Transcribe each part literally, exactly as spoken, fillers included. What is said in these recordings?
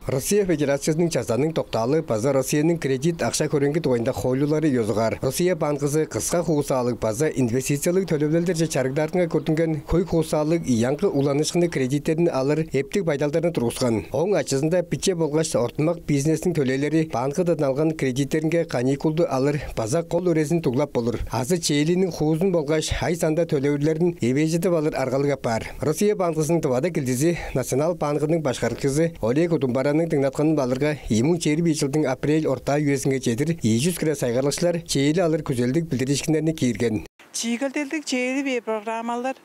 Россия Федерациязының Чазааның доктаалы база Россияның кредит акша-хөреңги дугайында хоойлулары ёзугаар Россия банкызы кыска хуусаалыг база инвестициялыг төлевилелдерже чарыгдаарынга көрдүнген хөй хуусаалыг аңгы уланыышкынныг кредиттерин алыр эптиг байдалдарны тургускан. Ооң ачызында биче болгаш ортумак бизнестиң төлээлери банкыдан алган кредиттеринге каникулду алыр база кол үрезин дуглап болур. Азы чээлиниң хуузун болгаш ай санда төлевирлерин эвээжедип алыр аргалыг апаар. Россия банкызының Тывада килдизи Национал банкының башкарыкчызы Олег Удумбараның дыңнатканын балырга, ийи муң чээрби ийи чылдың апрель ортаа үезинге чедир ийи чүс хире сайгарлыкчылар чээли алыр күзелдиг билдиришкиннерни киирген. Чиигелделдиг чээли бээр программалар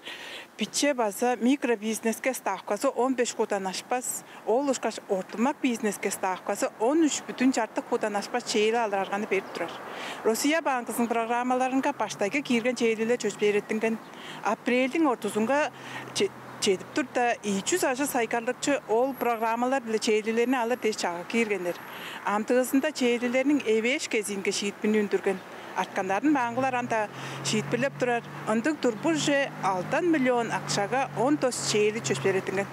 биче база микробизнеске ставкасы он беш кудан ашпас, ол ышкаш ортумак бизнеске ставкасы он үч бүтүн чартык кудан ашпас чээли алыр арганы берип турар. Россия банкызының программаларынга баштайгы киирген чээлилер чөпшээреттинген. Апрельдиң ортузунга че- чедип турда, ийи чүс ажыг сайгарлыкчы ол программалар-биле чээлилерни алыр дээш чагыг кииргеннер. Амдыызында чээлилерниң эвээш кезиинге шиитпирни үндүрген. Арткандарын банкылар ам-даа шиитпирлеп турар. Ындыг турбуже алдан миллион акшага он тос чээли чөпшээреттинген.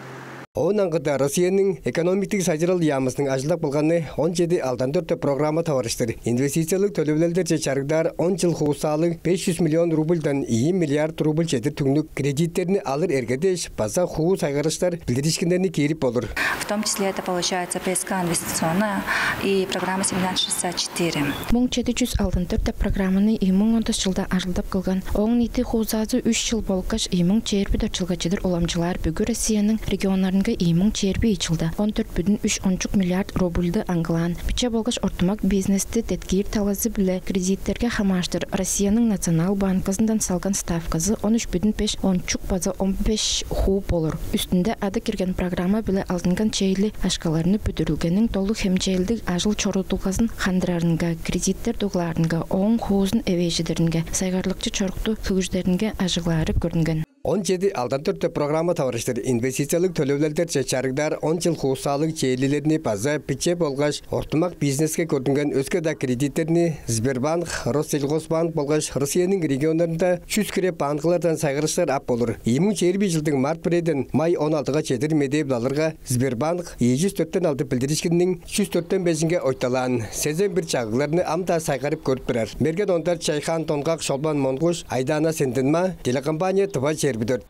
Оон аңгыда Россияның экономиктиг сайзырал яамызының ажылдап кылганы он чеди алдан дөрт программа таварыштыр инвестициялыг төлевилелдерже чарыгдаар он чыл хуусаалыг беш чүс миллион рубльдан ийи миллиард рубль чедир түңнүг кредиттерни алыр эрге дээш база хуу сайгарлыкчылар билдиришкиннерни киирип болур. В том числе это получается П С К инвестиционная и программа семнадцать шестьдесят четыре. Муң чеди чүс алдан дөрт программаны ийи муң он тос чылда ажылдап кылган. Ооң ниити хуусаазы үш чыл болгаш ийи муң чээрби дөрт чылга чедир уламчылаар. Бүгү Россияның регионнарынга ийи муң чээрби ийи чылда он дөрт бүтүн үш ончук миллиард рубльды аңгылаан. Биче болгаш ортумак бизнести деткиир талазы-биле кредиттерге хамаарыштыр Россияның Национал банкызындан салган ставказы он үч бүтүн беш ончук база он беш хуу болур. Үстүнде ады кирген программа-биле алдынган чээли акшаларны бүдүрүлгениң долу хемчээлдиг ажыл-чорудулгазын хандырарынга, кредиттер дуглаарынга, ооң хуузун эвээжедиринге, сайгарлыкчы чорукту хөгжүдеринге ажыглаары көрүнген. Он чеди алдан дөрт программа таварыштыр инвестициялыг төлевилелдерже чарыгдаар он чыл хуусаалыг чээлилерни база биче болгаш ортумак бизнеске көрдүнген өске-даа кредиттерни Сбербанк, Россельхозбанк болгаш Россияның регионнарында чүс хире банкылардан сайгарлыкчылар ап болур. Ийи муң чээрби ийи чылдың март бирээден май он алтыга чедир медээ-биле алырга, Сбербанк ийи чүс дөртен алды билдиришкинниң чүс дөртен бежинге ойталаан. Сезен бир чагыгларны ам-даа сайгарып көрүп турар. Мерген Ондар, Чайхан Донгак, Шолбан Монгуш, Айдаана Сендинмаа, телекомпания «Тыва чээрби дөрт».